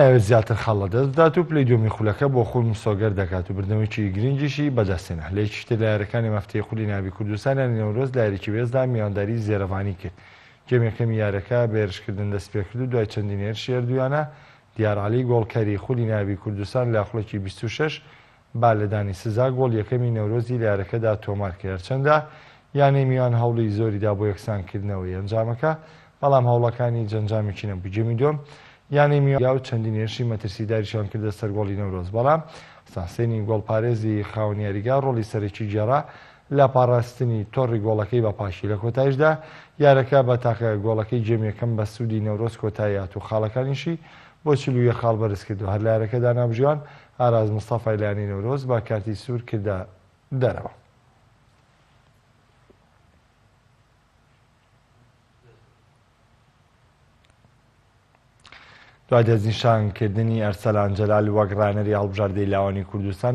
نایەوێت زیاتر خاڵ لەدەست بدات و پلەی دووەمی خولەکە بۆ خۆی مسۆگەر دەکات و بردنەوەیەکی گرنگیشی بەدەستهێنا. لە یەکێکی تر لە یارییەکانی ئەم هەفتەی خولی نایابی کوردستان یانەی نەورۆز لە یاریی وێستدا میوانداری زێرەڤانی کرد. گێمی یەکەمی یارییەکە بە هێرشکردن دەستیپێکرد و دوای چەندین هێرشی هەردوویانە دیار عەلی گۆڵکەری خولی نایابی کوردستان لە خولەکی 26 بە لێدانی سزا گۆڵی یەکەمی نەورۆزی لە یارییەکەدا تۆمارکرد، هەرچەندە یانەی میوان هەوڵی زۆریدا بۆ یەکسانکردنەوەی ئەنجامەکە، بەڵام هەوڵەکانی هیچ ئەنجامێکی نەبوو. گێمی دووەم یانەی میوان و چەندین هێرشی مەترسیداریشیان کردە سەر گۆڵی نەورۆز، بەڵام حەسەن حسێنی گۆڵپارێزی خاوەن یاریگا ڕۆڵی سەرەکی گێڕا لە پاراستنی تۆڕی گۆڵەکەی بە پاکی. لە کۆتایشدا یارەکە بە تاقە گۆڵەکەی گێم یەکەم بە سوودی نەورۆز کۆتایی هات و خاڵەکانیشی بۆ 41 خاڵ بەرزکردەوە. هەر لە یارەکەدا ناوبژیوان ئاراز مستەفای لە یانەی نەورۆز بە کارتی سوور کردە دەرەوە. دوای دەستنیشانکردنی ئەرسەلان جەلال وەک ڕانەری هەڵبژاردەی لاوانی کوردستان.